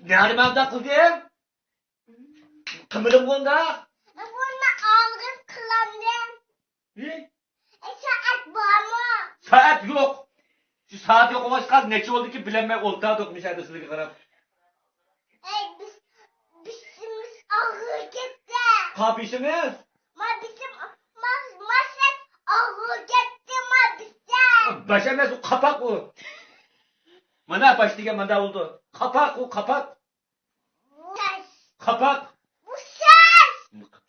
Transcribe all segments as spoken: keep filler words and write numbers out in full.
نېمە ئۇنداق قىلدىڭ؟ قىلمىدىمغۇ ئۇنداق. بۇنى ئالغىن قىلامدىم. ھى؟ سائەت بارمۇ؟ سائەت يوق. شۇ سائەت يوق بولغاچقا نەچچە بولدىكى بىلەلمەي ئولتۇردۇق مۇشۇ يەردە سىلەرگە قاراپ. ئەي، بىز، بېشىمىز ئاغرىپ كەتتى. قا بېشىڭىز؟ ما بېشىم، ما، ما سەت ئاغرىپ كەتتى، ما بېشىم. باش ئەمەس، ئۇ قاپاق ئۇ. مانا باش دېگەن ماندا بولىدۇ. قاپاق ئۇ، قاپاق. بۇ چاچ. قاپاق. بۇ چاچ.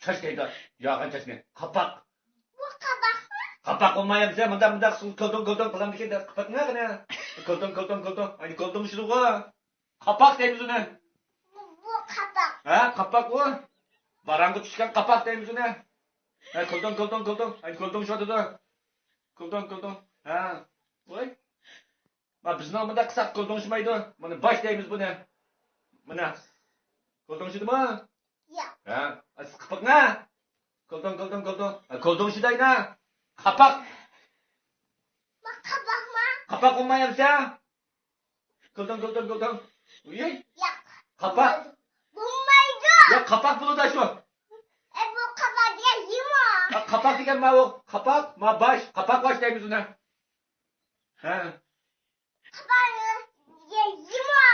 چاچ دەيدۇ. ياغان چاچنى. قاپاق. بۇ قاپاقمۇ؟ قاپاق بولمايمىسە، مۇنداق، مۇنداق سۇ كولدۇڭ، كولدۇڭ قىلامدىكىن، قاپاق نېمە قىلە؟ كولدۇڭ، كولدۇڭ، كولدۇڭ. ئاينى كولدۇڭ شۇدۇغۇ. قاپاق دەيمىز ئۇنى. بۇ، بۇ قاپاق. ھە، قاپاق ئۇ. باراڭغا چۈشكەن قاپاق دەيمىز ئۇنى. ھە، كولدۇڭ، كولدۇڭ، كولدۇڭ. ئاينى كولدۇڭ شۇۋاتىدۇ. كولدۇڭ، كولدۇڭ. ھە. ۋاي. ما بىزنىڭ مۇنداق قىلساق كولدۇڭشىمايدۇ. مانا باش دەيمىز بۇنى. مانا. كولدۇڭشىدىمۇ؟ ياق. ھە. سىز قاپاقنا. كولدۇڭ، كولدۇڭ، كولدۇڭ. ھە، كولدۇڭشىداينا. قاپاق. ما قاپاقما؟ قاپاق بولمايمسە؟ كولدۇڭ، كولدۇڭ، كولدۇڭ. ئۇي. ياق. قاپاق. بولمايدۇ. ياق، قاپاق بولىدۇ شۇ. ئە، بۇ قاپاق دېگەن يىمۇ؟ ھە، قاپاق دېگەن ماۋۇ. قاپاق، ما باش. قاپاق باش دەيمىز ئۇنى. ھە. قاپاق دېگەن يىمۇ؟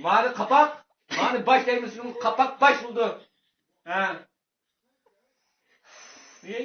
مانى قاپاق، مانى باش دەيمىز، شۇنىڭ قاپاق باش بولىدۇ. ھە. ئى؟